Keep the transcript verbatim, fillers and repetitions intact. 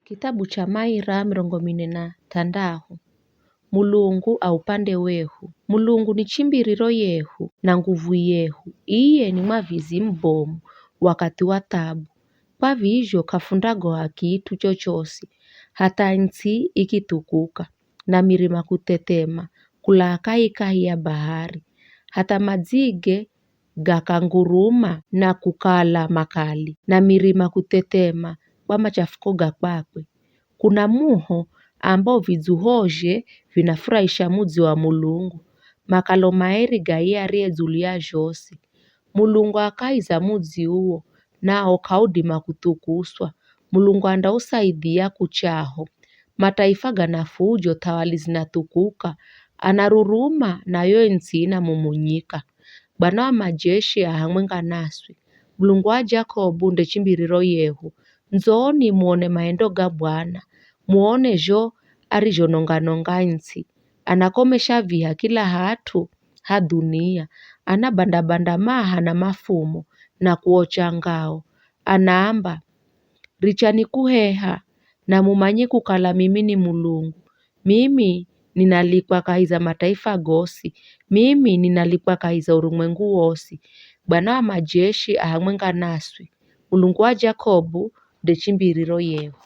Kitabu cha Maira mirongo mine na thandahu. Mulungu a upande wehu. Mulungu ni chimbiriro yehu na nguvu yehu. Iye ni mwavizi mubomu wakathi wa thabu. Kwa vizho k'afundagoha kit'u chochosi, hatha nts'i ikithukuka, na mirima kuthethema, kulaa kahikahi ya bahari, hatha madzige gakanguruma na kukala makali, na mirima kuthethema kwa machafuko ga kwakwe. Kuna muho ambao vidzuhozhe vinafurahisha mudzi wa Mulungu, makalo maeri ga iye ariye dzulu ya zhosi. Mulungu a kahi za mudzi uwo, nawo k'audima kuthukuswa. Mulungu andausaidhia kuchaho. Mataifa gana fujo, thawali zinathukuka, anaruruma, nayo nts'i inamumunyika. Bwana wa majeshi a hamwenga naswi. Mulungu wa Jakobu nde chimbiriro yehu. Ndzoni muone maendo ga Bwana, muone zho arizhononga-nonga nts'i. Anakomesha viha kila hat'u ha dhunia, anabanda-banda maha na mafumo na kuocha ngao. Anaamba, "Richani kuheha, na mumanye kukala mimi ni Mulungu. Mimi ninalikwa kahi za mataifa gosi, mimi ninalikwa kahi za urumwengu wosi." Bwana wa majeshi a hamwenga naswi. Mulungu wa Jakobu nde chimbiriro yehu.